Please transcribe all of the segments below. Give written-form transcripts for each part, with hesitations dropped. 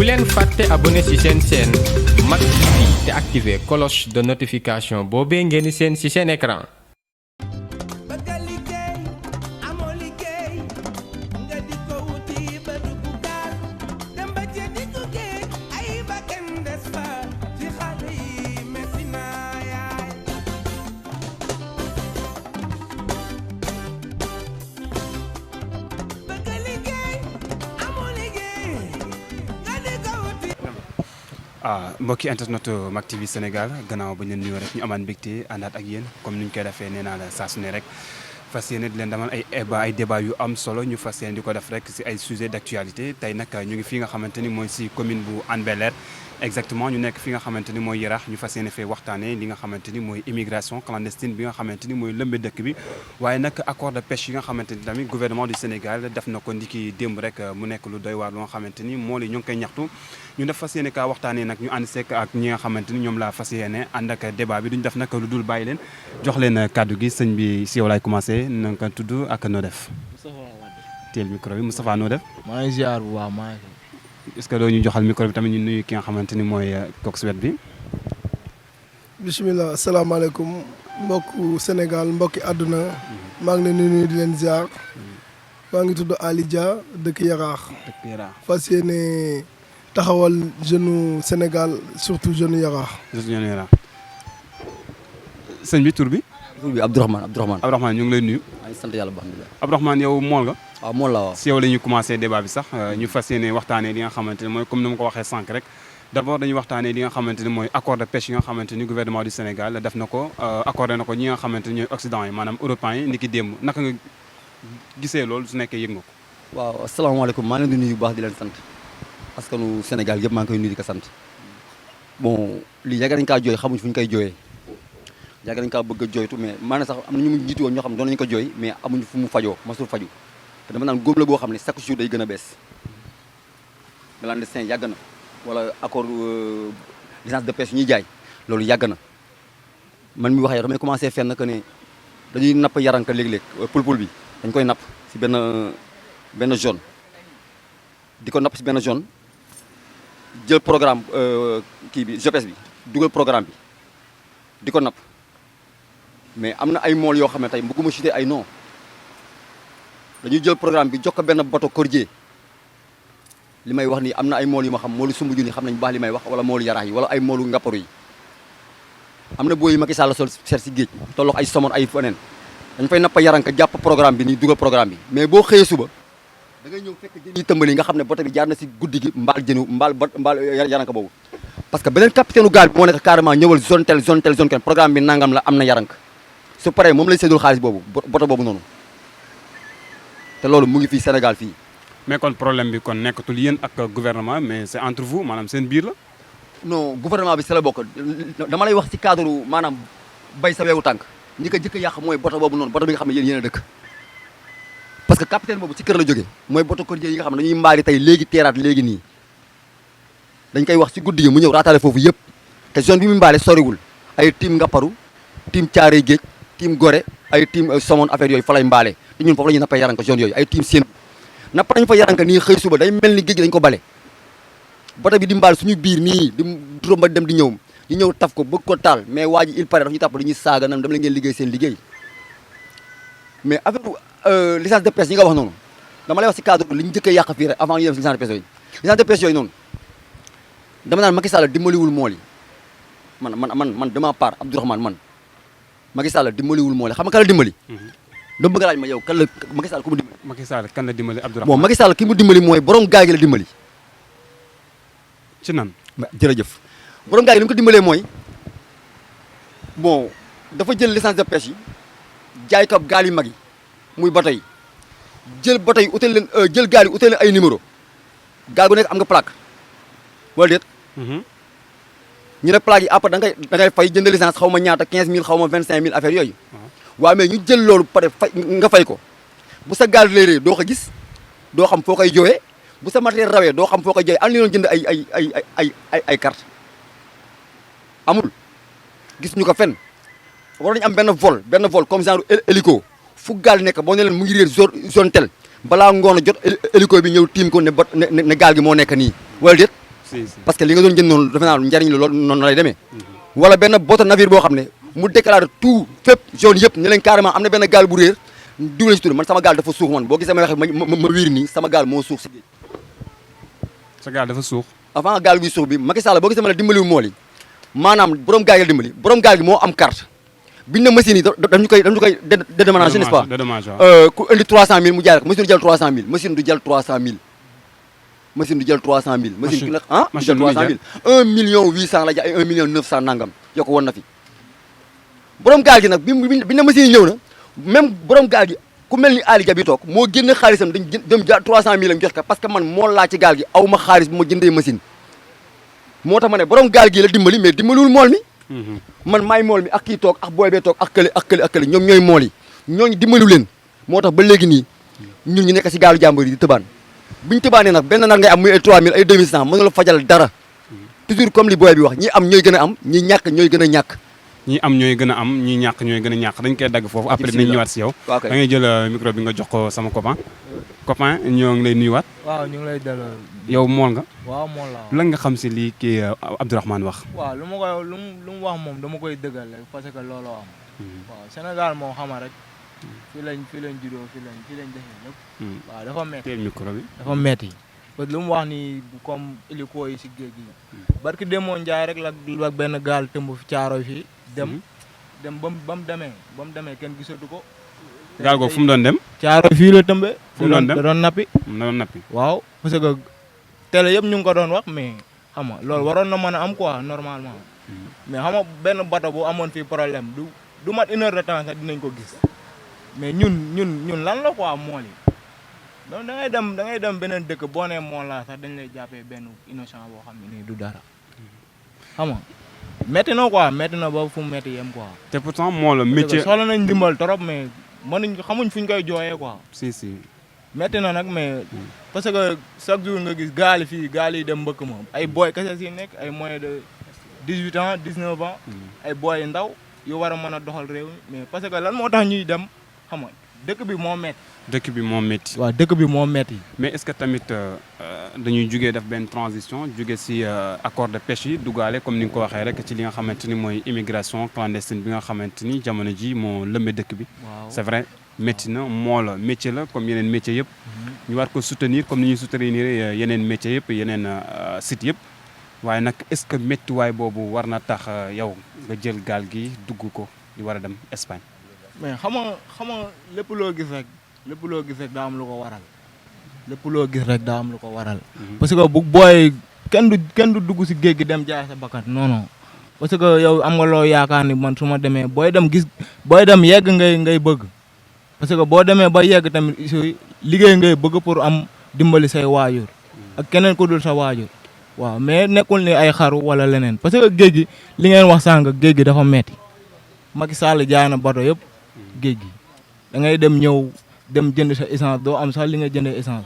leen fàtte abonné ci seen chaîne Mak TV te activer cloche de notification boobee ngeen di seen ci seen écran. mbokki internet Mak TV Sénégal gannaaw ba ñu nuyoo rek ñu amaat mbégte àndaat ak yéen comme ni ñu koy defee nee naa la saa su ne rek fas yéene di leen demal ay débat yu am solo ñu fas yéene di ko def rek si ay sujet d'actualité tey nag ñu ngi fi nga xamante ni mooy si commune bu Hann Bel-Air exactement ñu nekk fi nga xamante ni mooy Yarax ñu fas yéene fee waxtaanee li nga xamante ni mooy immigration clandestine bi nga xamante ni mooy lëmbe dëkk bi waaye nag accord de pêche yi nga xamante ni tamit gouvernement du Sénégal def na ko ndiki démb rek mu nekk lu doy waar lu nga xamante ni moo li ñu ngi koy ñaxtu ñu def fas yéene kaa waxtaanee nag ñu ànd seek ak ñi nga xamante ni ñoom laa fas yéene ànd ak débat bi duñ def nag lu dul bàyyi leen jox leen kàddu gi sëñ bi si yow laay commencé na nga tudd ak noo def teel micro bi Moustapha noo def maa ngi ziar bu baax maa ngi est-ce que doo ñu joxal micro bi tamit ñu nuyu ki nga xamante ni mooy kooku si wet bi bisimilah asalaamaaleykum mbokku Sénégal mbokki àdduna maa ngi leen di nuyu di leen ziar maa ngi tudd Ali Dia dëkk Yaraax fas yéene taxawal jeune Sénégal surtout jeune Yaraax. jeune Yaraax sëñ bi tur bi. tur bi Abdourahmane. Abdourahmane ñu ngi lay nuyu. maa ngi sant yàlla bu baax. Abdourahmane yow mool nga. waaw mool la waaw. si yow la ñuy commencé débat bi sax ñu fas yéene waxtaanee li nga xamante ne mooy comme ni ma ko waxee sànq rek d'abord dañuy waxtaanee li nga xamante ni mooy accord de pêche yi nga xamante ni gouvernement du Sénégal def na ko accordé na ko ñi nga xamante ni ñooy Occident yi maanaam européens yi ndiki démb naka nga gisee loolu su nekkee yëg nga ko. waaw asalaamaaleykum maa ngi leen di nuyu bu baax di leen sant askanu Sénégal yëpp maa ngi koy nuyu di ko sant bon lii yàgg nañu kaa jooy xamuñ fu ñu koy jooyee yàgg nañu kaa bëgg a jooytu mais maanaam sax am na ñu mu jiitu woon ñoo xam ne doon nañu ko jooy mais amuñu fu mu fajoo masul faju te dama naan góob la boo xam ne chaque jour day gën a bees clandestin yàgg na wala accord licence de pêche ñuy jaay loolu yàgg na man mi waxee damay commencé fenn que ne dañuy napp yaranka léeg-léeg pulpul bi dañ koy napp si benn zone di ko napp si benn zone jël programme kii bi GPS bi dugal programme bi di ko napp mais am na ay mool yoo xam ne tey bëgguma citer ay nom dañuy jël programme bi jox ko benn bateau cordier li may wax nii am na ay mool yu ma xam moolu Soumbédioune yi xam nañu baax li may wax wala moolu Yarax yi wala ay moolu Ngapparu yi am na booy yu Macky Sall sol seet si géej tollox ay somon ay feneen dañ fay nappa yaranka jàpp programme bi nii dugal programme bi mais boo xëyee suba da ngay ñëw fekk jën yi tëmbali nga xam ne bateau bi jaar na si guddi gi mbaal yaranka boobu parce que beneen capitaine u gaal bi moo nekk carrément ñëwal zone tel programme bi nangam la am na yaranka su paree moom lañ séddul xaalis boobu bateau boobu noonu te loolu mu ngi fii Sénégal fii. mais kon problème bi kon nekkatul yéen ak gouvernement mais c'est entre vous maanaam seen biir la. non gouvernement bi si la bokk dama lay wax ci cadre maanaam bay sa weewu tànk ñi ko jëkk a yàq mooy bateau boobu noonu bateau bi nga xam ne yéen a dëkk. parce que capitaine boobu ci kër la jógee mooy bateau cordier yi nga xam ne dañuy mbaari tey léegi teeraat léegi nii dañ koy wax ci guddi gi mu ñëw raataale foofu yëpp te zone bi mu mbaale soriwul ay team Ngapparu team Thiaroye Géej team Gorée ay team Somone affaire yooyu fa lay mbaale te ñun foofu la ñuy nappee yaranka zone yooyu ay team seen napp nañ fa yaranka nii xëy suba day mel ni géej gi dañ ko bale bato bi di mbaal suñu biir nii di romba dem di ñëw taf ko bëgg ko taal mais waa ji il paraît daf ñu tàpp dañuy saaga nam dama la ngeen liggéey seen liggéey mais affaire licence de pêche yi nga wax noonu dama lay wax si cadre li ñu njëkkee yàq fii rek avant ñu def licence de pêche yooyu licence de pêche yooyu noonu dama naan Macky Sall dimbaliwul mool yi man de ma part Abdourahmane man Macky Sall dimbaliwul mool yi xam nga kan la dimbali dama bëgg laaj ma yow kan la Macky Sall ku mu dimbali. Macky Sall kan la dimbali Abdourahmane. bon Macky Sall ki mu dimbali mooy borom gaal gi la dimbali. ci nan. jërëjëf borom gaal gi li mu ko dimbalee mooy bon dafa jël licence de pêche yi jaay ko gaal yu mag yi muy bateau yi jël bateau yi utal leen jël gaal yi utal leen ay numéro gaal gu nekk am nga plaque wala déet. ñu ne plaque yi après da ngay fay jënd licence xaw ma ñaata 15000 xaw ma 25000 affaire yooyu. waaw mais ñu jël loolu pare fay nga fay ko bu sa gaal léeg-léeg doo ko gis doo xam foo koy jooyee bu sa matériel rawee doo xam foo koy jooyee am na ñu jënd ay carte amul gis ñu ko fenn war nañu am benn vol comme genre hélico fu gaal nekk boo ne leen mu ngi réer zone tel balaa ngoon a jot hélico bi ñëw tiim ko ne gaal gi moo nekk nii wala déet parce que li nga doon jënd noonu defe naa njariñ la loolu noonu lay demee wala benn bateau navire boo xam ne mu déclaré tout fépp zone yëpp ne leen carrément am na benn gaal bu réer diw la si tudd man sama gaal dafa suux man boo gisee may waxe ma wiir nii sama gaal moo suux si géej sa gaal dafa suux avant gaal gi suux bi Macky Sall boo gisee ma la dimbaliwu mool yi maanaam borom gaal gi la dimbali borom gaal gi moo am carte biñ ne machine yi dañu koy dédommagé n'est-ce pas ku indi 300000 mu jaay ko machine du jël 300000 machine du jël 300000 machine du jël 300000 machine ki nag ah du jël 300000 1 million 800 la jaay 1 million 900 nangam yokk woon na fi borom gaal gi nag bi ne machine yi ñëw na même borom gaal gi ku mel ni Ali Dia bi toog moo génn xaalisam dañ dem ja 300000 am jox ko parce que man moo laa ci gaal gi aw ma xaalis bu ma jëndee machine moo tax ma ne borom gaal gi la dimbali mais dimbaliwul mool mi man maay mool mi ak kii toog ak booy bee toog ak kële ñoom ñooy mool yi ñooñu dimbaliwu leen moo tax ba léegi nii ñun ñu nekk si gaalu jàmbur yi di tëbaan bu ñu tëbaanee nag benn nar ngay am muy ay 3000 ay 2100 mën na la fajal dara toujours comme li booy bi wax ñi am ñooy gën a am ñi ñàkk ñooy gën a ñàkk ñi am ñooy gën a am ñi ñàkk ñooy gën a ñàkk dañ koy dagg foofu après dinañ ñëwaat si yow da ngay jël micro bi nga jox ko sama copain ñoo ngi lay nuyuwaat waaw ñu ngi lay delloo yow mool nga waaw mool la lan nga xam si lii kii Abdourahmane wax waaw lu mu wax moom dama koy dëggal rek parce que looloo am waaw Sénégal moom xama rek fii lañ juddoo fii lañ defee lépp waaw dafa metti teel micro bi dafa metti parce que lu mu wax ni comme hélico yi si géej gi barki demoo Njaay rek la benn gaal tëmb fi caaro fii dem ba mu demee kenn gisatu ko gaal googu fu mu doon dem caaro fii la tëmbee fu mu doon dem da doon nappi waaw parce que télé yëpp ñu ngi ko doon wax mais xam nga loolu waroon na mën a am quoi normalement mais xam nga benn bateau bu amoon fii problème du mat 1 heure de temps sax dinañ ko gis mais ñun lan la quoi mool yi donc da ngay dem beneen dëkk boo nee mool laa sax dañ lay jàppee benn innocent boo xam ne nii du dara xam nga métti na quoi métti na ba fu mu métti yem quoi. te pourtant moo la métier soxla nañ ndimbal trop mais xamuñ fuñ koy jooyee quoi. si métti na nag mais parce que chaque jour nga gis gaal yi dem mbëkk ma ay booy kese si nekk ay moins de 18 ans 19 ans. ay booy yu ndaw yu war a mën a doxal réew mi mais parce que lan moo tax ñuy dem xam nga dëkk bi moo métti. dëkk bi moo métti. waaw dëkk bi moo métti. mais est-ce que tamit dañuy jugee def benn transition jugee si accord de pêche yi duggaale comme ni nga ko waxee rek ci li nga xamante ni mooy immigration clandestine bi nga xamante ni jamono ji moo lëmbee dëkk bi. c'est vrai métti na moo la métier la comme yeneen métier yëpp. ñu war ko soutenir comme ni ñuy soutenir yeneen métier yëpp yeneen sites yëpp. waaye nag est-ce que méttiwaay boobu war na tax yow nga jël gaal gi dugg ko di war a dem Espagne. mais xam nga lépp loo gis rek daa am lu ko waral parce que bu booy kenn du dugg si géej gi dem jaay sa bakkan non parce que yow am nga loo yaakaar ni man su ma demee booy dem yegg ngay bëgg parce que boo demee ba yegg tamit liggéey ngay bëgg pour am dimbali say waajur ak keneen ku dul sa waajur waaw mais nekkul ni ay xaru wala leneen parce que géej gi li ngeen wax sànq géej gi dafa metti Macky Sall jaay na bato yëpp géej gi da ngay dem jënd sa essence doo am sax li nga jëndee essence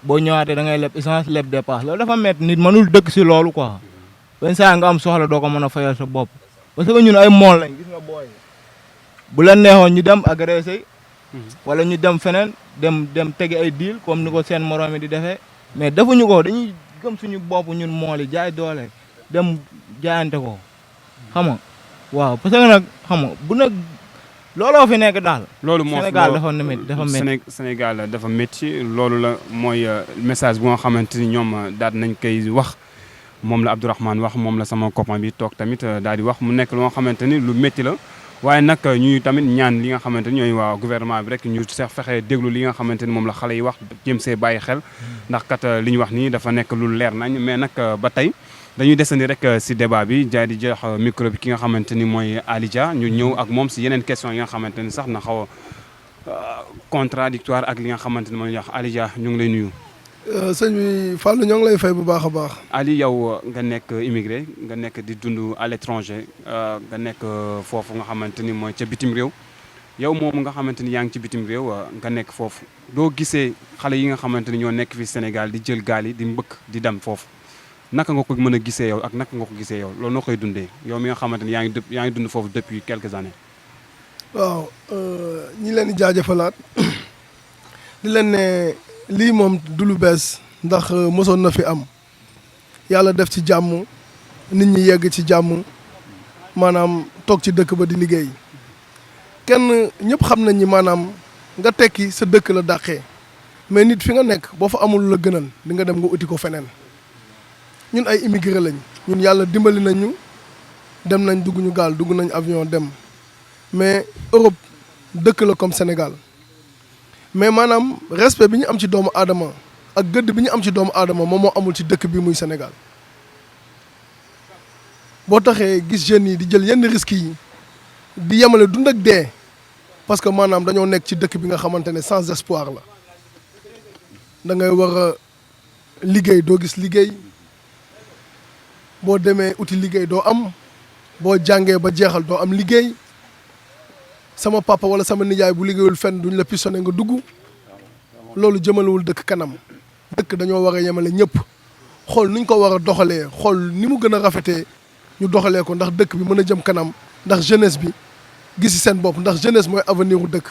boo ñëwaatee da ngay leb essence leb dépasse loolu dafa métti nit mënul dëkk si loolu quoi benn saa nga am soxla doo ko mën a fayal sa bopp parce que ñun ay mool lañ gis nga booy bu leen neexoon ñu dem agressé wala ñu dem feneen dem tegi ay deal comme ni ko seen morom yi di defee mais defuñu ko dañuy gëm suñu bopp ñun mool yi jaay doole dem jaayante ko xam nga waaw parce que nag xam nga bu nag looloo fi nekk daal. loolu moo Sénégal dafa métti Sénégal dafa métti loolu la mooy message bu nga xamante ni ñoom daal nañ koy wax moom la Abdourahmane wax moom la sama copain bi toog tamit daal di wax mu nekk lu nga xamante ni lu métti la. waaye nag ñuy tamit ñaan li nga xamante ni ñooy waa gouvernement bi rek ñu fexe déglu li nga xamante ni moom la xale yi wax jëm see bàyyi xel ndax kat li ñu wax nii dafa nekk lu leer nañ mais nag ba tey. dañuy desandi rek si débat bi jaay di jox micro bi ki nga xamante ni mooy Ali Dia ñu ñëw ak moom si yeneen question yi nga xamante ni sax na xaw a contradictoire ak li nga xamante ni mooy wax Ali Dia ñu ngi lay nuyu. sëñ bi Fallou ñoo ngi lay fay bu baax a baax. Ali yow nga nekk immigré nga nekk di dund à l'étranger nga nekk foofu nga xamante ni mooy ca bitim réew yow moom nga xamante ni yaa ngi ci bitim réew nga nekk foofu doo gisee xale yi nga xamante ni ñoo nekk fi Sénégal di jël gaal yi di mbëkk di dem foofu. naka nga ko mën a gisee yow ak naka nga ko gisee yow loolu noo koy dundee yow mi nga xamante ni yaa ngi dund foofu depuis quelques années. waaw ñi leen di jaajëfalaat di leen ne lii moom du lu bees ndax mosoon na fi am yàlla def ci jàmm nit ñi yegg ci jàmm maanaam toog ci dëkk ba di liggéey kenn ñëpp xam nañ ni maanaam nga tekki sa dëkk la dàqee mais nit fi nga nekk boo fa amul la gënal di nga dem nga uti ko feneen ñun ay immigré lañ ñun yàlla dimbali nañu dem nañ dugg ñu gaal dugg nañ avion dem mais Europe dëkk la comme Sénégal mais maanaam respect bi ñu am ci doomu aadama ak gëdd bi ñu am ci doomu aadama moom moo amul ci dëkk bi muy Sénégal boo taxee gis jeunes yi di jël yenn risques yi di yemale dund ak dee parce que maanaam dañoo nekk ci dëkk bi nga xamante ne sans espoir la da ngay war a liggéey doo gis liggéey boo demee uti liggéey doo am boo jàngee ba jeexal doo am liggéey sama papa wala sama nijaay bu liggéeyul fenn duñ la pistonné nga dugg loolu jëmalewul dëkk kanam dëkk dañoo war a yemale ñëpp xool nuñ ko war a doxalee xool ni mu gën a rafetee ñu doxalee ko ndax dëkk bi mën a jëm kanam ndax jeunesse bi gisi seen bopp ndax jeunesse mooy avenir u dëkk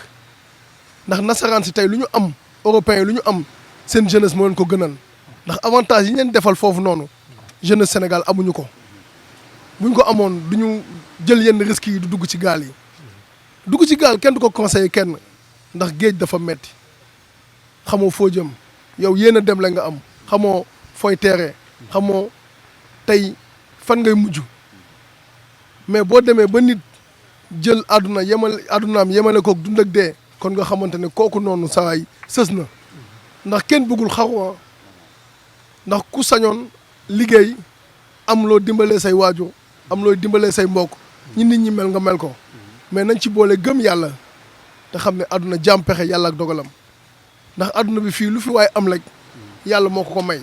ndax nasaraan si tey lu ñu am européens yi lu ñu am seen jeunesse moo leen ko gënal ndax avantage yi ñu leen defal foofu noonu jeunesse Sénégal amuñu ko buñ ko amoon du ñu jël yenn risques yi du dugg ci gaal yi dugg ci gaal kenn du ko conseillé kenn ndax géej dafa metti xamoo foo jëm yow yéen a dem la nga am xamoo fooy teeree xamoo tey fan ngay mujj mais boo demee ba nit jël àddunaam yemale kook dund ak dee kon nga xamante ne kooku noonu sawaay sës na ndax kenn bëggul xaru ndax ku sañoon liggéey am loo dimbalee say waajur am looy dimbalee say mbokk ñi nit ñi mel nga mel ko mais nañ ci boole gëm yàlla te xam ne àdduna jaam pexe yàlla ak dogalam ndax àdduna bi fii lu fi waaye am rek yàlla moo ko may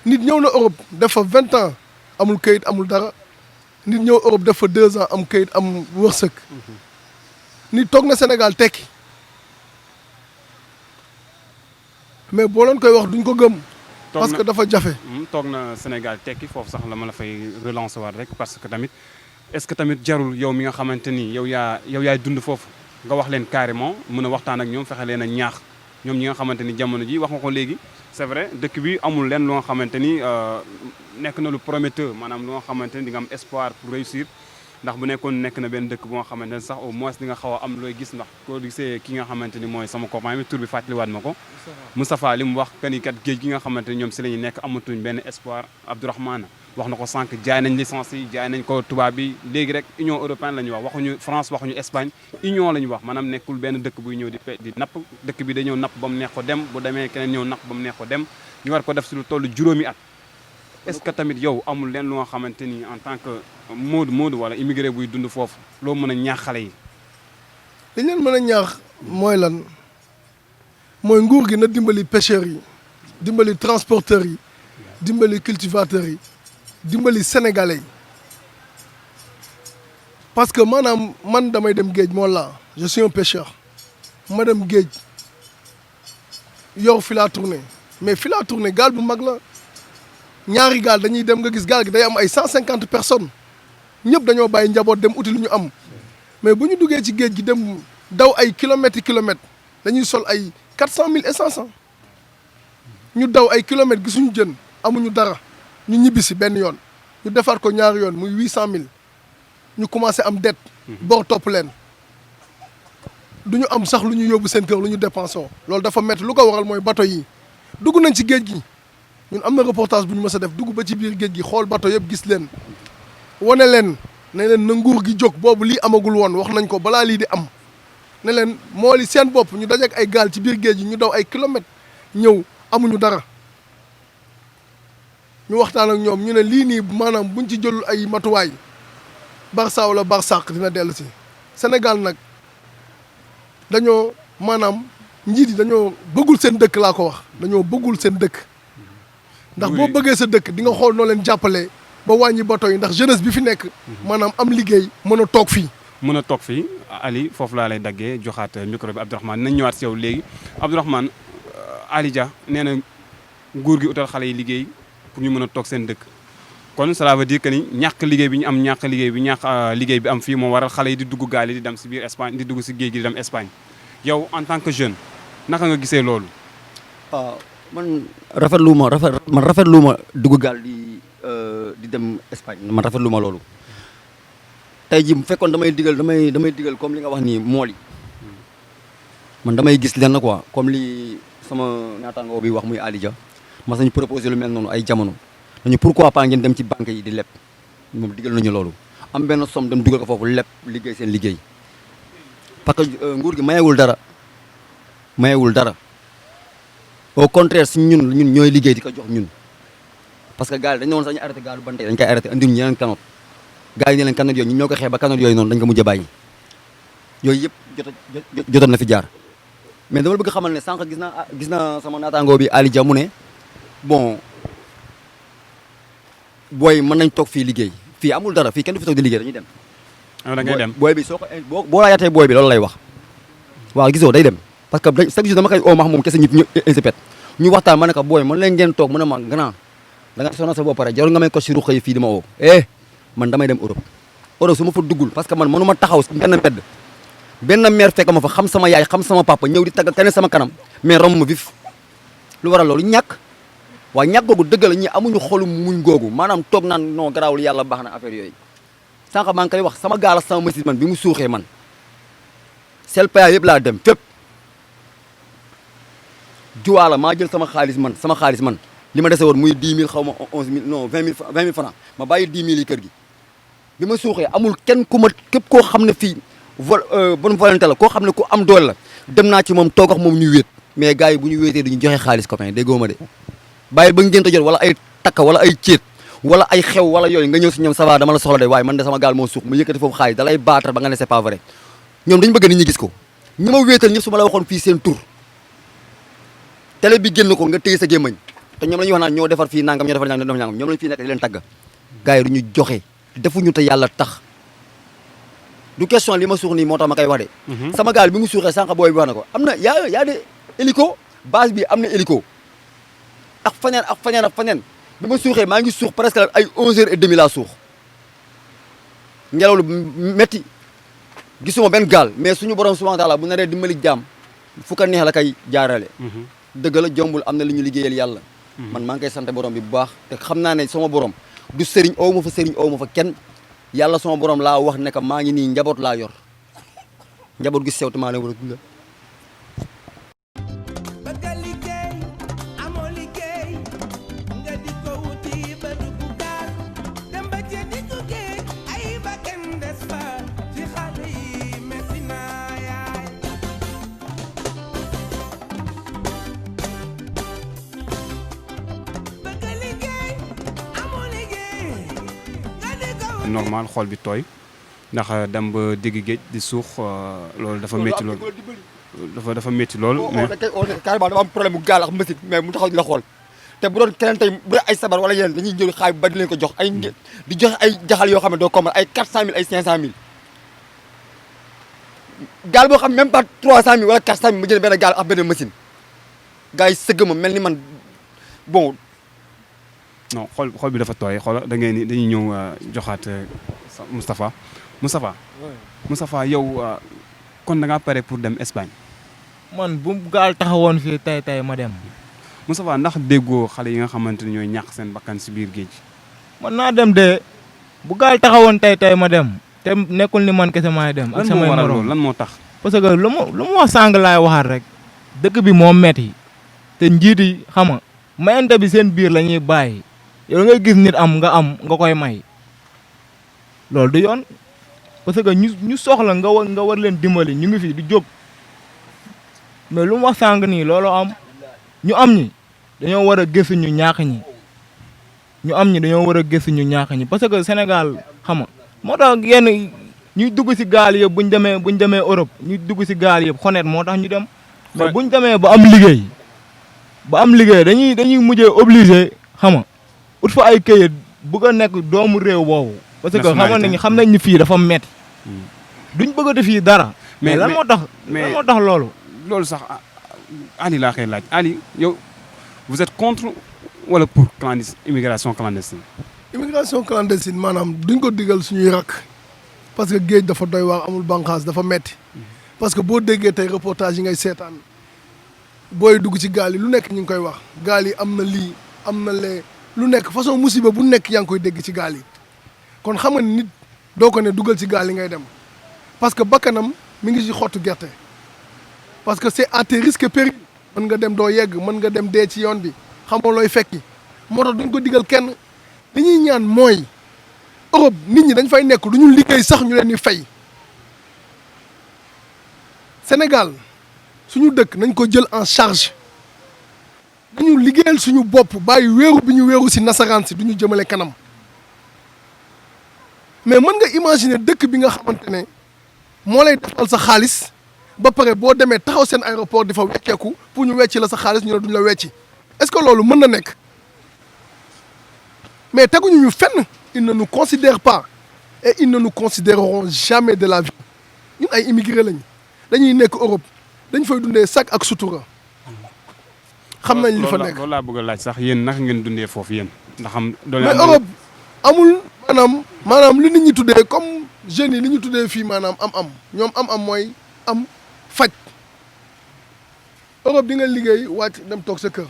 nit ñëw na Europe def fa 20 ans amul këyit amul dara nit ñëw Europe def fa 2 ans am këyit am wërsëg nit toog na Sénégal tekki mais boo leen koy wax duñ ko gëm. parce que dafa jafe. toog na Sénégal tekki foofu sax la ma la fay relancer waat rek parce que tamit est-ce que tamit jarul yow mi nga xamante ni yow yaay dund foofu nga wax leen carrément mën a waxtaan ak ñoom fexe leen a ñaax ñoom ñi nga xamante ni jamono ji wax nga ko léegi c'est vrai dëkk bi amul leen lu nga xamante ni nekk na lu prometteur maanaam lu nga xamante ni di nga am espoir pour réussir ndax bu nekkoon nekk na benn dëkk bu nga xamante ne sax au moins di nga xaw a am looy gis ndax koo gisee ki nga xamante ni mooy sama copain bi tur bi fàttaliwaat ma ko Moustapha li mu wax que ni kat géej gi nga xamante ni ñoom si la ñu nekk amatuñ benn espoir Abdourahmane wax na ko sànq jaay nañ licence yi jaay nañ ko tubaab bi léegi rek Union européenne la ñuy wax waxuñu France waxuñu Espagne Union la ñu wax maanaam nekkul benn dëkk buy ñëw di napp dëkk bi dañoo napp ba mu neex ko dem bu demee keneen ñëw napp ba mu neex ko dem ñu war ko def si lu toll juróomi at est-ce que tamit yow amul leen lu nga xamante ni en tant que Modou wala immigré buy dund foofu loo mën a ñaax xale yi. li leen mën a ñaax mooy lan mooy nguur gi na dimbali pêcheurs yi dimbali transporteurs yi dimbali cultivateurs yi dimbali sénégalais yi parce que maanaam man damay dem géej moo la je suis un pêcheur ma dem géej yor fil à tourner mais fil à tourner gaal bu mag la. ñaari gaal dañuy dem nga gis gaal gi day am ay 150 personnes ñëpp dañoo bàyyi njaboot dem uti lu ñu am mais bu ñu duggee ci géej gi dem daw ay kilomètres dañuy sol ay 400 000 et 500 ñu daw ay kilomètres gisuñu jën amuñu dara ñu ñibbisi benn yoon ñu defaat ko ñaari yoon muy 800 000 ñu commencé am dette. bor topp leen du ñu am sax lu ñu yóbbu seen kër lu ñu dépensé loolu dafa métti lu ko waral mooy bateau yi dugg nañ ci géej gi. ñun am na reportage bu ñu mës a def dugg ba ci biir géej gi xool bateau yëpp gis leen wane leen ne leen na nguur gi jóg boobu lii amagul woon wax nañ ko balaa lii di am ne leen moo li seen bopp ñu dajeek ay gaal ci biir géej gi ñu daw ay kilomètres ñëw amuñu dara ñu waxtaan ak ñoom ñu ne lii nii maanaam buñ ci jëlul ay matuwaay Barça wala Barsaq dina dellu si Sénégal nag dañoo maanaam njiit yi dañoo bëggul seen dëkk laa ko wax dañoo bëggul seen dëkk. ndax boo bëggee sa dëkk di nga xool noo leen jàppale ba wàññi bateau yi ndax jeunesse bi fi nekk maanaam am liggéey mën a toog fii. mën a toog fii Ali foofu laa lay daggee joxaat micro bi Abdourahmane nañ ñëwaat si yow léegi Abdourahmane Ali Dia nee na nguur gi utal xale yi liggéey pour ñu mën a toog seen dëkk kon cela veut dire que ni ñàkk liggéey bi ñu am ñàkk liggéey bi am fii moo waral xale yi di dugg gaal yi di dem si biir Espagne di dugg si géej gi di dem Espagne yow en tant que jeune naka nga gisee loolu. man rafetlu ma dugg gaal di dem Espagne man rafetlu ma loolu tey ji bu fekkoon damay digal comme li nga wax nii mool yi man damay gis lenn quoi comme li sama naataangoo bi wax muy Ali Dia mas nañu proposé lu mel noonu ay jamono nañu pourquoi pas ngeen dem ci banque yi di leb moom digal nañu loolu am benn somme dem dugal ko foofu leb liggéey seen liggéey parce que nguur gi mayewul dara au contraire si ñun ñooy liggéey di ko jox ñun parce que gaal dañ ne woon sax ñu arrêté gaalu bante dañ koy arrêté andi ñu yeneen kanot gars yi ne leen kanot yooyu ñun ñoo ko xeex ba kanot yooyu noonu dañ ko mujj a bàyyi yooyu yëpp jotoon na fi jaar mais dama bëgg xamal ne sànq gis naa sama naataangoo bi Ali Dia mu ne bon booy mën nañ toog fii liggéey fii amul dara fii kenn du fi toog di liggéey dañuy dem. da ngay dem booy bi soo ko boo laajaatee booy bi loolu lay wax waaw gisoo day dem parce que chaque jour dama koy oo max moom kese ñu insipet ñu waxtaan ma ne ko booy mën leen ngeen toog mu ne ma grand da nga sonal sa bopp pare jarul nga may ko si ruq yi fii di ma woo man damay dem Europe su ma fa duggul parce que man mënu ma taxaw benn mbedd benn mère fekk ma fa xam sama yaay xam sama papa ñëw di tagg kenn sama kanam mais romb ma vif lu waral loolu ñàkk waaye ñàkk googu dëgg la ñi amuñu xolu muñ googu maanaam toog naan non garaawul yàlla baax na affaire yooyu sànq maa ngi koy wax sama gaal sama machine man bi mu suuxee man selpaya yëpp laa dem fépp juwaala maa jël sama xaalis man li ma dese woon muy 10 000 xaw ma 11 000 non 20 000 francs ma bàyyi 10 000 yi kër gi bi ma suuxee amul kenn ku ma képp koo xam ne fii bonne volonté la koo xam ne ku am doole la dem naa ci moom toog ak moom ñu wéet mais gars yi bu ñu wéetee duñu joxe xaalis copain déggoo ma de bàyyi ba ngeen jot wala ay takka wala ay céet wala ay xew wala yooyu nga ñëw si ñoom ça va dama la soxla de waaye man de sama gaal moo suux mu yëkkati foofu xaalis dalay baatar ba nga ne c'est pas vrai ñoom dañu bëgg nit ñi gis ko ñi ma wéetal ñëpp su ma la waxoon fii seen tur télé bi génn ko nga téye sa gémmañ te ñoom la ñuy wax naan ñoo defar fii nangam ñoo defar nangam ñoom lañu fii nekk di leen tagga gars yi du ñu joxe defuñu te yàlla tax du question li ma suux nii moo tax ma koy wax de sama gaal bi mu suuxee sànq booy bi wax na ko am na yaa de hélico base bi am na hélico ak faneen bi ma suuxee maa ngi suux presque ay 11h30 laa suux ngelaw lu métti gisuma benn gaal mais suñu borom subhanahu wa taala bu naree dimbali jaam fu ko neex la kay jaarale dëgg la jombul am na li ñu liggéeyal yàlla man maa ngi koy sant borom bi bu baax te xam naa ne sama borom du sëriñ ow ma fa kenn yàlla sama borom laa wax ne que maa ngi nii njaboot laa yor njaboot gi sew te maa leen war a gunge. normal xool bi tooy ndax dem ba digg géej di suux loolu dafa métti lool dafa métti lool. mais carrément dafa am problème bu gaal ak machine mais mu taxaw di la xool te bu doon keneen tey bu dee ay sabar wala yeneen dañuy jël xaay ba di leen ko jox ay di joxe ay jaxal yoo xam ne doo ko mën ay 400000 ay 500000 gaal boo xam même pas 300000 wala 400000 mu jël benn gaal ak benn machine gars yi sëgg ma mel ni man bon. non xool bi dafa tooy xool da ngay ni dañuy ñëw joxaat Moustapha yow kon da ngaa pare pour dem Espagne. man bu gaal taxawoon fii tey ma dem. Moustapha ndax déggoo xale yi nga xamante ne ñooy ñàkk seen bakkan si biir géej. man naa dem de bu gaal taxawoon tey ma dem te nekkul ni man kese maay dem. ak samay morom lan moo tax. parce que lu mu wax sàng laay waxaat rek dëkk bi moo metti te njiit yi xam nga mayante bi seen biir la ñuy bàyyi. yow ngay gis nit nga koy may loolu du yoon parce que ñu soxla nga war leen dimbali ñu ngi fi di jóg mais lu mu wax sàng nii loolu am ñu am ñi dañoo war a gëstu ñu ñàkk ñi dañoo war a gëstu ñu ñàkk ñi parce que Sénégal xam nga moo tax yenn ñuy dugg si gaal yëpp buñ demee Europe ñuy dugg si gaal yëpp xonet moo tax ñu dem mais buñ demee ba am liggéey dañuy mujjee obligé xam nga ut fa ay këyit bëgg a nekk doomu réew boobu. parce que xam nañ ni fii dafa metti duñ bëgg a def fii dara. mais lan moo tax loolu. loolu sax Ali laa koy laaj Ali yow vous êtes contre wala pour immigration clandestine. immigration clandestine maanaam duñ ko digal suñuy rakk parce que géej dafa doy waar amul bànqaas dafa metti parce que boo déggee tey reportage yi ngay seetaan booy dugg ci gaal yi lu nekk ñu ngi koy wax gaal yi am na lii am na lee lu nekk façon musiba bu nekk yaa ngi koy dégg ci gaal yi kon xam nga ni nit doo ko ne dugal ci gaal yi ngay dem parce que bakkanam mi ngi ci xottu gerte parce que c'est à tes risques et périls mën nga dem doo yegg mën nga dem dee ci yoon bi xamoo looy fekki moo tax duñ ko digal kenn li ñuy ñaan mooy Europe nit ñi dañ fay nekk du ñu liggéey sax ñu leen di fay Sénégal suñu dëkk nañ ko jël en charge dañu liggéeyal suñu bopp bàyyi wéeru bi ñu wéeru si nasaraan si du ñu jëmale kanam mais mën nga imaginer dëkk bi nga xamante ne moo lay defal sa xaalis ba pare boo demee taxaw seen aéroport di fa wecceeku pour ñu wecci la sa xaalis ñu ne duñ la wecci est-ce que loolu mën na nekk mais teguñu ñu fenn ils ne nous considèrent pas et ils ne nous considéreront jamais de la vie ñun ay immigré lañ dañuy nekk Europe dañ fay dundee sac ak sutura xam nañ li fa nekk loolu laa bëgg a laaj sax yéen naka ngeen dundee foofu yéen ndax xam mais Europe amul maanaam li nit ñi tuddee comme jeunes yi li ñu tuddee fii maanaam am ñoom am mooy am faj Europe di nga liggéey wàcc dem toog sa kër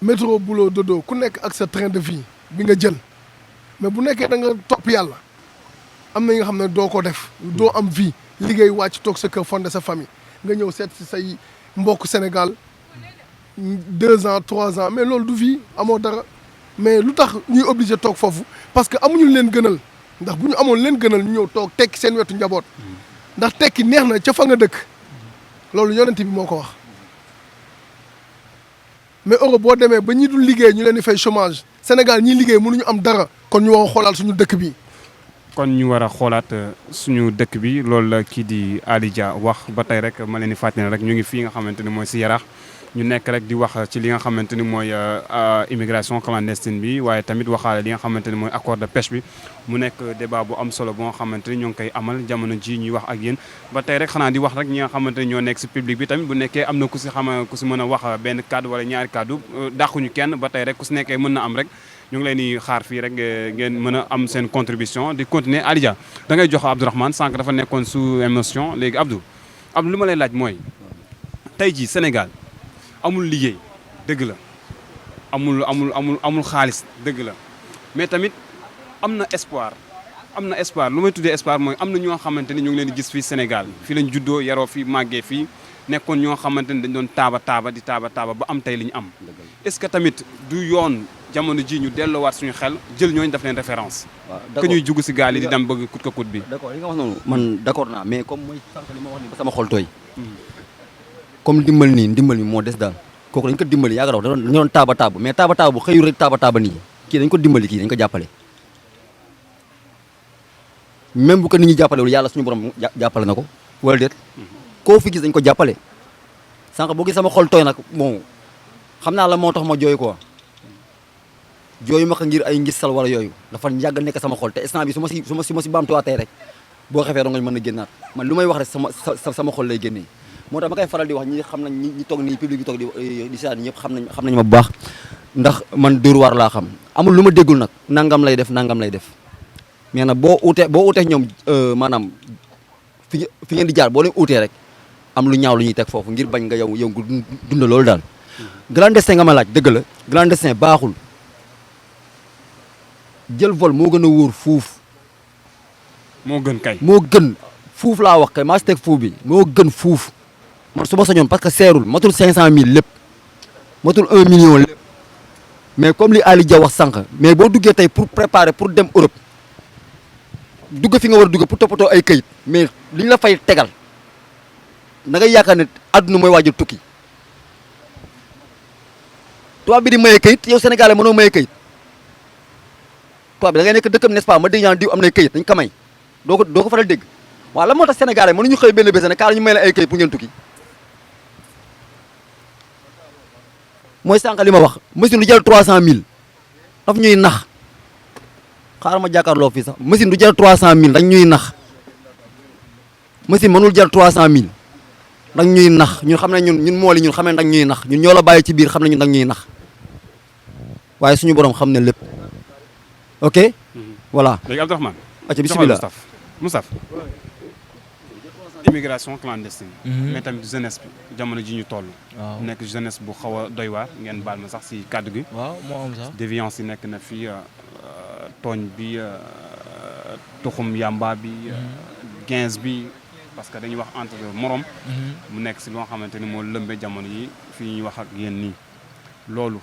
métro boulot dodo ku nekk ak sa train de vie bi nga jël mais bu nekkee da nga topp yàlla am na yi nga xam ne doo ko def doo am vie liggéey wàcc toog sa kër fondé sa famille nga ñëw seet si say mbokk Sénégal 2 ans 3 ans mais loolu du vie amoo dara mais lu tax ñuy obligé toog foofu parce que amuñu leen gënal ndax bu ñu amoon leen gënal ñu ñëw toog tekki seen wetu njaboot ndax tekki neex na ca fa nga dëkk loolu yonent bi moo ko wax mais Europe boo demee ba ñi dul liggéey ñu leen di fay chômage Sénégal ñiy liggéey mënuñu am dara kon ñu war a xoolaat suñu dëkk bi. kon ñu war a xoolaat suñu dëkk bi loolu la kii di Ali Dia wax ba tey rek ma leen di fàttali rek ñu ngi fii nga xamante ni mooy si Yaraax ñu nekk rek di wax ci li nga xamante ni mooy immigration clandestine bi waaye tamit waxaale li nga xamante ni mooy accord de pêche bi mu nekk débat bu am solo boo nga xamante ni ñoo ngi koy amal jamono ji ñuy wax ak yéen ba tey rek xanaa di wax rek ñi nga xamante ni ñoo nekk si public bi tamit bu nekkee am na ku si mën a wax benn kàddu wala ñaari kàddu dàquñu kenn ba tey rek ku si nekkee mën na am rek ñu ngi leen di xaar fii rek ngeen mën a am seen contribution di continuer Ali Dia da ngay jox Abdourahmane sànq dafa nekkoon sous émotion léegi Abdou lu ma lay laaj mooy tey jii Sénégal amul liggéey dëgg la amul xaalis dëgg la mais tamit am na espoir lu may tuddee espoir mooy am na ñoo xamante ni ñu ngi leen di gis fii Sénégal fii lañ juddoo yaroo fii màggee fii nekkoon ñoo xamante ni dañ doon taaba ba am tey li ñu am est-ce que tamit du yoon jamono ji ñu delloowaat suñu xel jël ñooñu def leen référence que ñuy jugg si gaal yi di dem bëgg kut ka kut bi d'accord li nga wax noonu man d'accord naa mais comme mooy sànq li ma wax ni ba sama xol tooy comme ndimbal mi moo des daal kooku dañ ko dimbali yaa ngi dañu doon taaba mais taaba bu xëyul rek taaba nii kii dañ ko dimbali kii dañ ko jàppale même bu ko nit ñi jàppale wala yàlla suñu borom jàppale na ko wala déet koo fi gis dañ ko jàppale sànq boo gis sama xol tooy nag bon xam naa la moo tax ma jooy quoi jooyu ma ko ngir ay ngistal wala yooyu dafa yàgg nekk sama xol te instant bi su ma si baamtuwaatee rek boo xefee doo nga mën a génnaat man lu may wax rek sama xol lay génnee moo tax ma koy faral di wax ñi xam nañ ñi toog nii public bi toog di seetaan ñëpp xam nañ ma bu baax ndax man Dóor waar laa xam amul lu ma déggul nag nangam lay def mais nag boo uutee ñoom maanaam fi ngeen di jaar boo leen uutee rek am lu ñaaw lu ñuy teg foofu ngir bañ nga yow nga dund loolu daal clandestin nga ma laaj dëgg la clandestin baaxul jël vol moo gën a wóor fuuf moo gën fuuf laa wax kay maa si teg fuuf bi moo gën fuuf man su ma sañoon parce que seerul matul 500000 lépp matul 1 million lépp mais comme li Ali Dia wax sànq mais boo duggee tey pour préparer pour dem Europe dugg fi nga war a dugg pour toppatoo ay këyit mais li ñu la fay tegal da ngay yaakaar ne àdduna mooy waajal tukki tubaab bi di maye këyit yow Sénégalais mënoo maye këyit tubaab bi da ngay nekk dëkkam n'est-ce pas ma dégg diw am na këyit dañ ko may doo ko faral dégg waaw la moo tax Sénégalais mënuñu xëy benn bés ne kaar ñu may la ay këyit pour ngeen tukki mooy sànq li ma wax machine du jël 300000 daf ñuy nax xaaral ma jàkkaarloo fii sax machine du jël 300000 dañ ñuy nax machine mënul jël 300000 dañ ñuy nax ñun xam ne ñun mooli ñun xam ne dañ ñuy nax ñun ñoo la bàyyi ci biir xam ne ñun dañ ñuy nax waaye suñu borom xam ne lépp ok voilà. léegi Abdourahmane. acca bismillah Moustapha immigration clandestine. mais tamit jeunesse bi jamono ji ñu toll. waaw nekk jeunesse bu xaw a doy waar ngeen baal ma sax si kàddu gi. waaw moo am sax. déviance yi nekk na fii tooñ bi tuxum yamba bi. gens bi parce que dañuy wax entre morom. mu nekk si loo xamante ni moo lëmbee jamono yi fii ñuy wax ak yéen nii loolu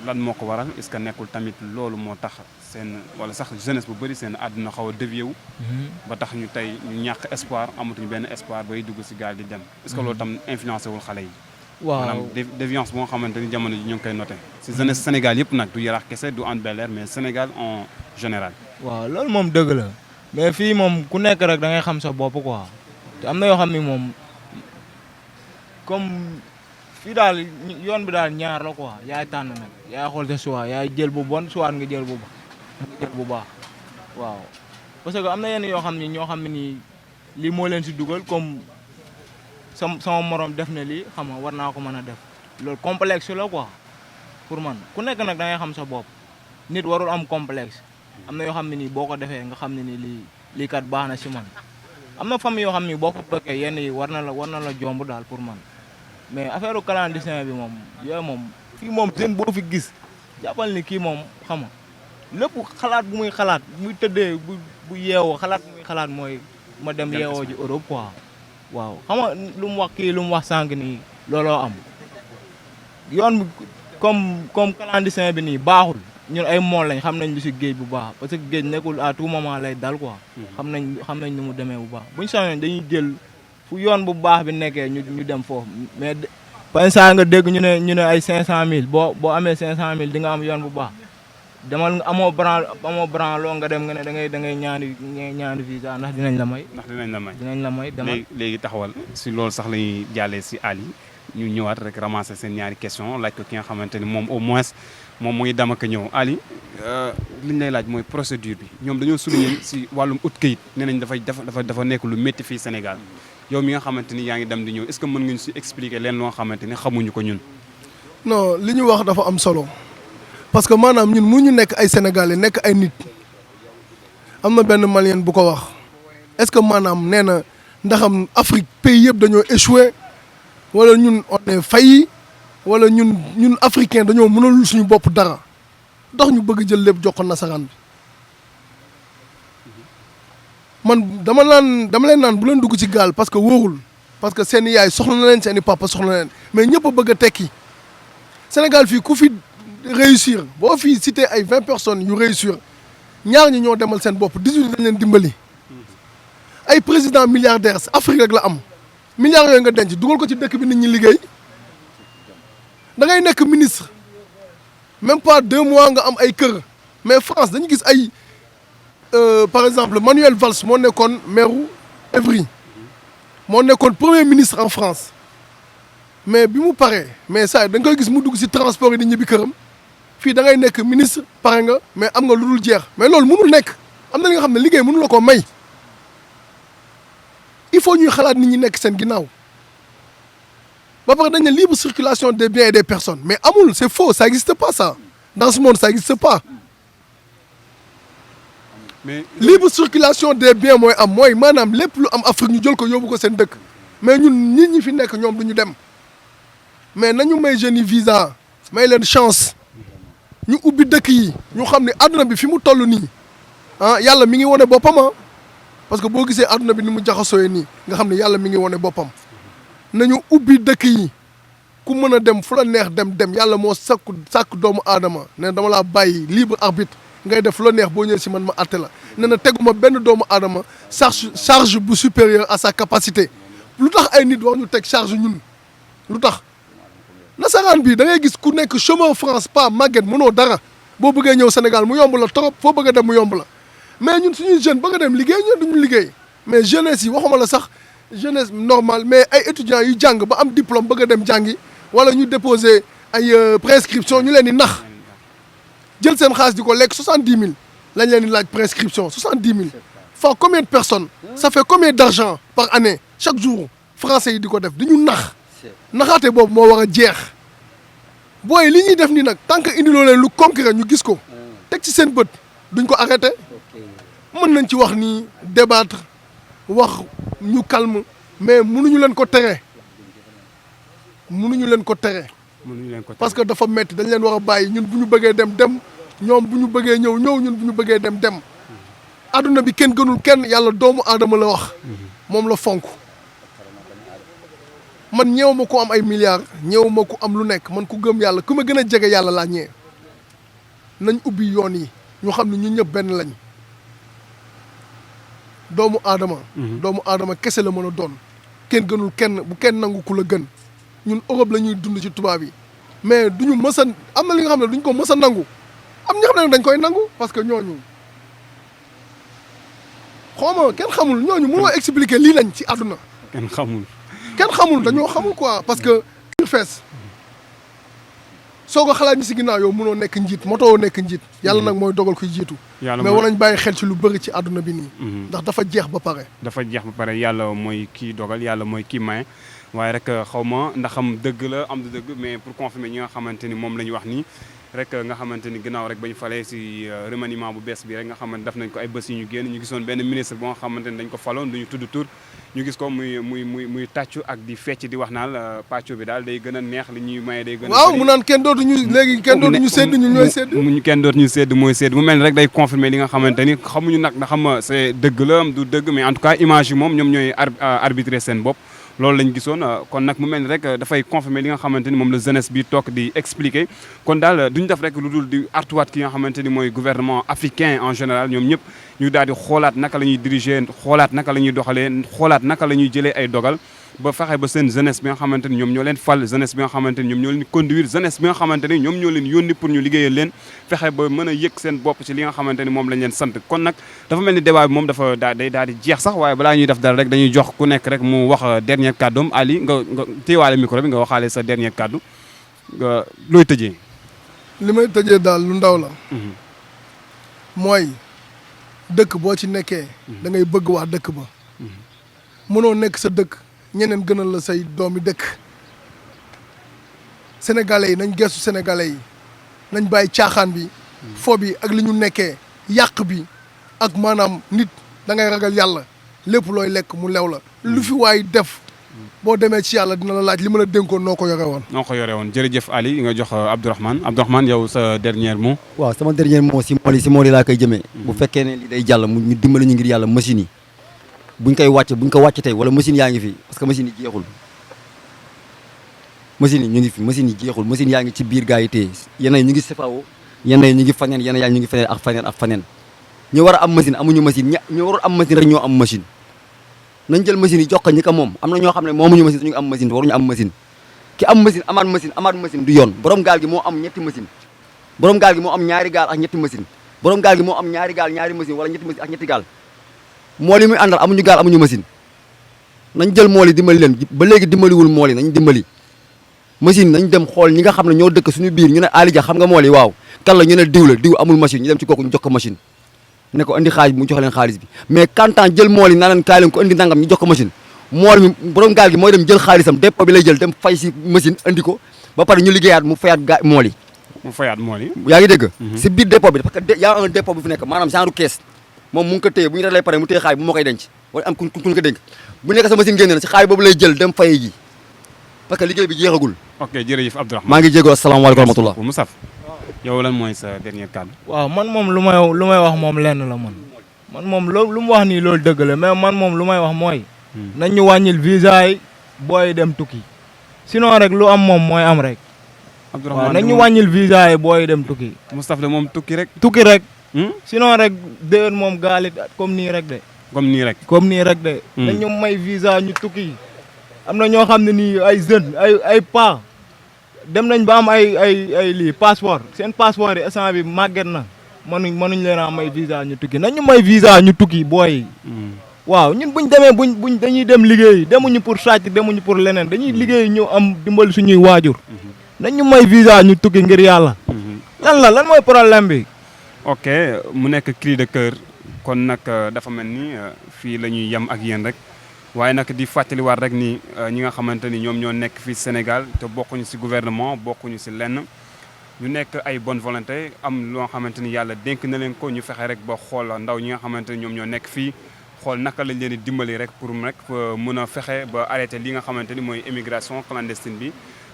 lan moo ko waral est-ce que nekkul tamit loolu moo tax seen wala sax jeunesse bu bëri seen àdduna xaw a dévié wu. ba tax ñu tey ñu ñàkk espoir amatuñu benn espoir bay dugg si gaal di dem est-ce que loolu tam influencé wul xale yi. waaw maanaam déviance boo xamante ni jamono ji ñu ngi koy noté si jeunesse Sénégal yëpp nag du Yaraax kese du Hann Bel-Air mais Sénégal en général. waaw loolu moom dëgg la mais fii moom ku nekk rek da ngay xam sa bopp quoi te am na yoo xam ni moom comme fii daal yoon bi daal ñaar la quoi yaay tànn nag yaay xool sa choix yaay jël bu bon soit nga jël bu baax waaw parce que am na yenn yoo xam ni ñoo xam ne nii lii moo leen si dugal comme sama morom def na lii xam nga war naa ko mën a def loolu complexe la quoi pour man ku nekk nag da ngay xam sa bopp nit warul am complexe am na yoo xam ne nii boo ko defee nga xam ne ni lii kat baax na si man am na famille yoo xam ni boo ko bëggee yenn yi war na la jomb daal pour man mais affaire clandestin bi moom yooyu moom fii moom jeune boo fi gis jàppal ni kii moom xam nga lépp xalaat bu muy xalaat muy tëddee bu yeewoo xalaat bu muy xalaat mooy ma dem yeewoo ji Europe quoi waaw xam nga lu mu wax kii lu mu wax sànq nii looloo am yoon bi comme clandestin bi nii baaxul ñun ay mool lañ xam nañ lu si géej bu baax parce que géej nekkul à tout moment lay dal quoi xam nañ ni mu demee bu baax buñ sañoon dañuy jël fu yoon bu baax bi nekkee ñu dem foofu mais par saa nga dégg ñu ne ay 500000 boo amee 500000 di nga am yoon bu baax demal nga amoo bran loo nga dem nga ne da ngay ñaani visa ndax dinañ la may. dinañ la may demal léegi taxawal si loolu sax la ñuy jàllee si Ali ñu ñëwaat rek ramasser seen ñaari question laaj ko ki nga xamante ni moom au moins moom muy dama ko ñëw Ali li ñu lay laaj mooy procédure bi ñoom dañoo souligner si wàllum ut kayit nee nañ dafa nekk lu métti fii Sénégal yow mi nga xamante ni yaa ngi dem di ñëw est-ce que mën nga ñu si expliquer leen loo xamante ni xamuñu ko ñun. non li ñu wax dafa am solo parce que maanaam ñun mënuñu nekk ay sénégalais nekk ay nit am na benn malien bu ko wax est-ce que maanaam nee na ndaxam Afrique pays yëpp dañoo échoué wala ñun on est failli wala ñun africain dañoo mënalul suñu bopp dara dox ñu bëgg jël lépp jox ko nasaraan bi man dama leen naan bu leen dugg ci gaal parce que wóorul parce que seen yaay soxla na leen seen i papa soxla na leen mais ñëpp a bëgg a tekki Sénégal fii ku fi réussir boo fii cité ay 20 personnes yu réussir ñaar ñi ñoo demal seen bopp 18 dañ leen dimbali ay président milliardaires Afrique rek la am milliards yooyu nga denc dugal ko ci dëkk bi nit ñi liggéey da ngay nekk ministre même pas 2 mois nga am ay kër mais France dañu gis ay par exemple Manuel Valls moo nekkoon maire Évry moo nekkoon premier ministre en France mais bi mu paree mais saa da nga koy gis mu dugg ci transport yi di ñibbi këram fii da ngay nekk ministre pare nga mais am nga lu dul jeex mais loolu mënul nekk am na li nga xam ne liggéey mënu la ko may il faut ñuy xalaat nit ñi nekk seen ginnaaw ba pare dañ ne libre circulation des biens et des personnes mais amul c'est faux ça existe pas ça dans ce monde ça existe pas mais libre circulation des biens mooy am mooy maanaam lépp lu am Afrique ñu jël ko yóbbu ko seen dëkk mais ñun nit ñi fi nekk ñoom du ñu dem mais nañu may jeunes yi visa may leen chance ñu ubbi dëkk yi ñu xam ne àdduna bi fi mu toll nii ah yàlla mi ngi wane boppam ah parce que boo gisee àdduna bi ni mu jaxasooyee nii nga xam ne yàlla mi ngi wane boppam nañu ubbi dëkk yi ku mën a dem fu la neex dem yàlla moo sàkk doomu aadama ne dama laa bàyyi libre arbitre ngay def fu la neex boo ñëwee si man ma àtte la ne na teguma benn doomu aadama charge bu supérieur à sa capacité lu tax ay nit war ñu teg charge ñun lu tax nasaraan bi da ngay gis ku nekk chômeur France pas màgget mënoo dara boo bëggee ñëw Sénégal mu yomb la trop foo bëgg a dem mu yomb la mais ñun suñuy jeune bëgg a dem liggéey ñun duñu liggéey mais jeunesse yi waxuma la sax jeunesse normale mais ay étudiants yu jàng ba am diplôme bëgg a dem jàngi wala ñu déposer ay prescription ñu leen di nax jël seen xaalis di ko lekk 70 000 lañ leen di laaj prescription 70 000 fois combien de personnes ça fait combien d'argent par année chaque jour français yi di ko def di ñu nax naxaate boobu moo war a jeex booy li ñuy def nii nag tant que indiloo leen lu concret ñu gis ko teg ci seen bët duñ ko arrêté mën nañ ci wax nii débattre wax ñu calme mais mënuñu leen ko tere mënuñu leen ko tere parce que dafa metti dañ leen war a bàyyi ñun bu ñu bëggee dem ñoom bu ñu bëggee ñëw ñun bu ñu bëggee dem adduna bi kenn gënul kenn yàlla doomu aadama la wax moom la fonk man ñeew ma ko am ay milliards ñeew ma ko am lu nekk man ku gëm yàlla ku ma gën a jege yàlla laa ñee nañ ubbi yoon yi ñu xam ne ñun ñëpp benn lañ doomu aadama kese la mën a doon kenn gënul kenn bu kenn nangu ku la gën ñun Europe la ñuy dund ci tubaab yi mais duñu mës a am na li nga xam ne duñ ko mës a nangu am ñi xam ne dañ koy nangu parce que ñooñu xawma kenn xamul ñooñu mënoo expliquer lii lañ ci àdduna kenn xamul dañoo xamul quoi parce que fees soo ko xalaat ñi si ginnaaw yow mënoo nekk njiit motoo nekk njiit yàlla nag mooy dogal kuy jiitu mais war nañ bàyyi xel ci lu bëri ci àdduna bi nii ndax dafa jeex ba pare yàlla mooy kii dogal yàlla mooy kii maye waaye rek xaw ma ndax am dëgg la am du dëgg mais pour confirmer ñi nga xamante ni moom la ñu wax nii rek nga xamante ni ginnaaw rek ba ñu falee si remaniement bu bees bi rek nga xamante daf nañ ko ay bés yi ñu génn ñu gisoon benn ministre boo nga xamante ni dañ ko faloon duñu tudd tur ñu gis ko muy tàccu ak di fecc di wax naal pàccu bi daal day gën a neex li ñuy maye day gën a waaw mu naan kenn dootuñu léegi kenn dootuñu sédd ñu ñooy sédd kenn dootuñu sédd mooy sédd mu mel ni rek day confirmer li nga xamante ni xamuñu nag ndax xam c'est dëgg la am du dëgg mais en tout cas image yi moom ñoom ñooy arbitrer seen bopp loolu lañ gisoon kon nag mu mel ni rek dafay confirmer li nga xamante ni moom la jeunesse bi toog di expliquer kon daal duñu def rek lu dul di artuwaat ki nga xamante ni mooy gouvernement africain en général ñoom ñëpp ñu daal di xoolaat naka la ñuy diriger xoolaat naka la ñuy doxalee xoolaat naka la ñuy jëlee ay dogal ba fexe ba seen jeunesse bi nga xamante ni ñoom ñoo leen fal jeunesse bi nga xamante ni ñoom ñoo leen conduire jeunesse bi nga xamante ni ñoom ñoo leen yónni pour ñu liggéeyal leen fexe ba mën a yëg seen bopp ci li nga xamante ni moom lañ leen sant kon nag dafa mel ni débat bi moom dafa day daal di jeex sax waaye balaa ñuy def dara rek dañuy jox ku nekk rek mu wax dernier kàddoom Ali nga téyewaale micro bi nga waxaale sa dernier kàddu nga looy tëjee. li may tëjee daal lu ndaw la. mooy dëkk boo ci nekkee. da ngay bëgg waa dëkk ba. mënoo nekk sa dëkk ñeneen gënal la say doomi dëkk. sénégalais yi nañ gestu sénégalais yi nañ bàyyi caaxaan bi. fo bi ak li ñu nekkee yàq bi ak maanaam nit da ngay ragal yàlla lépp looy lekk mu lew la. lu fi waay def. boo demee ci yàlla dina la laaj li ma la dénkoon noo ko yore woon. jërëjëf Ali nga jox Abdourahmane yow sa dernier mot. waaw sama dernier mot si mool yi laa koy jëmee. bu fekkee ne li day jàll ñu dimbali ñu ngir yàlla machine yi buñ ko wàcc tey wala machine yaa ngi fi parce que machine yi jeexul. machine yi ñu ngi fi machine yi jeexul machine yaa ngi ci biir gaa yi tey yenn yi ñu ngi CFAO yenn yi ñu ngi faneen yenn yaa ñu ngi faneen ak faneen ñu war a am machine amuñu machine ñu warul am machine rek ñoo am machine nañ jël machine yi jox ko ñi ko moom am na ñoo xam ne moomuñu machine suñu am machine waruñu am machine ki am machine amaat machine du yoon borom gaal gi moo am ñetti machine borom gaal gi moo am ñaari gaal ak ñetti machine borom gaal gi moo am ñaari gaal ñaari machine wala ñetti machine ak ñetti gaal mool yi muy àndal amuñu gaal amuñu machine nañ jël mool yi dimbali leen ba léegi dimbaliwul mool yi nañ dimbali machine nañ dem xool ñi nga xam ne ñoo dëkk suñu biir ñu ne Ali Dia xam nga mool yi waaw kan la ñu ne diw amul machine ñu dem ci kooku ñu jox ko machine ne ko indi xaalis bi mu jox leen xaalis bi mais kantaan jël mool yi naa leen kaay leen ko indi nangam ñu jox ko machine mool mi borom gaal gi mooy dem jël xaalisam dépôt bi lay jël dem fay si machine indi ko ba pare ñu liggéeyaat mu fayaat mool yi yaa ngi dégg si biir dépôt bi parce que y a un dépôt bu fi nekk maanaam genre caisse moom mu ngi ko téye bu ñu rek lay pare mu téye xaalis bu moo koy denc wala am ku ko dénk bu nekk sa machine génne na si xaalis boobu lay jël dem faye ji parce que liggéey bi jeexagul. ok jërëjëf Abdourahmane maa ngi jéego asalaamaaleykum wa rahmatullah. Moussaf yow lan mooy sa dernier kàddu. waaw man moom lu may wax moom lenn la man moom lu mu wax nii loolu dëgg la mais man moom lu may wax mooy. nañ ñu wàññil visa yi booy dem tukki. sinon rek lu am moom mooy am rek. Abdourahmane nañ ñu wàññil visa yi booy dem tukki. Moustapha de moom tukki rek. tukki rek. sinon rek déwén moom gaalit comme nii rek de. comme nii rek de. nañ ñu may visa ñu tukki. am na ñoo xam ne nii ay jeunes ay pas dem nañ ba am ay lii passeport seen passeport yi instant bi màgget na mënuñ leen a may visa ñu tukki nañ ñu may visa ñu tukki booy. waaw ñun buñ demee buñ dañuy dem liggéey demuñu pour sàcc demuñu pour leneen dañuy liggéey ñu am dimbali suñuy waajur. nañ ñu may visa ñu tukki ngir yàlla. lan mooy problème bi. ok mu nekk cri de cœur kon nag dafa mel ni fii la ñuy yem ak yéen rek. waaye nag di fàttaliwaat rek ni ñi nga xamante ni ñoom ñoo nekk fii Sénégal te bokkuñu ci gouvernement bokkuñu ci lenn ñu nekk ay bonne volonté am loo xamante ni yàlla dénk na leen ko ñu fexe rek ba xool ndaw ñi nga xamante ni ñoom ñoo nekk fii xool naka lañ leen di dimbali rek pour rek mën a fexe ba arrêté li nga xamante ni mooy immigration clandestine bi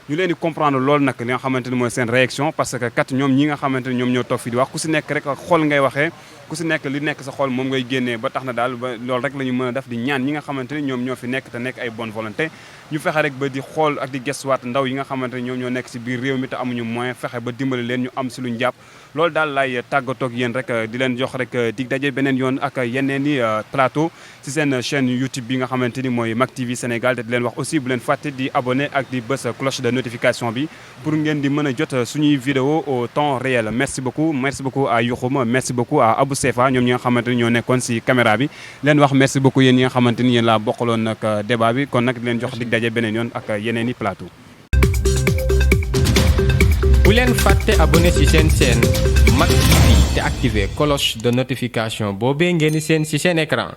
ñu leen di comprendre loolu nag li nga xamante ni mooy seen réaction parce que kat ñoom ñi nga xamante ni ñoom ñoo toog fi di wax ku si nekk rek xool ngay waxee ku si nekk li nekk sa xol moom ngay génnee ba tax na daal ba loolu rek la ñu mën a def di ñaan ñi nga xamante ni ñoom ñoo fi nekk te nekk ay bonne volonté ñu fexe rek ba di xool ak di gestuwaat ndaw yi nga xamante ni ñoom ñoo nekk si biir réew mi te amuñu moyen fexe ba dimbali leen ñu am si luñ jàpp loolu daal lay tàggatoo ak yéen rek di leen jox rek dig daje beneen yoon ak yeneen i plateau si seen chaîne YouTube bi nga xamante ni mooy Mak TV Sénégal te di leen wax aussi bu leen fàtte di abonné ak di bës cloche de notification bi pour ngeen di mën a jot suñuy vidéo au temps réel merci beaucoup à Yuxuma merci beaucoup à Abou Sefa ñoom ñi nga xamante ni ñoo nekkoon si caméra bi leen wax merci beaucoup yéen ñi nga xamante ni yéen laa bokkaloon nag débat bi kon nag di leen jox dig daje beneen yoon ak yeneen i plateau. bu leen fàtte abonné ci seen chaîne Mak TV te activer cloche de notification boobee ngeen di seen ci seen écran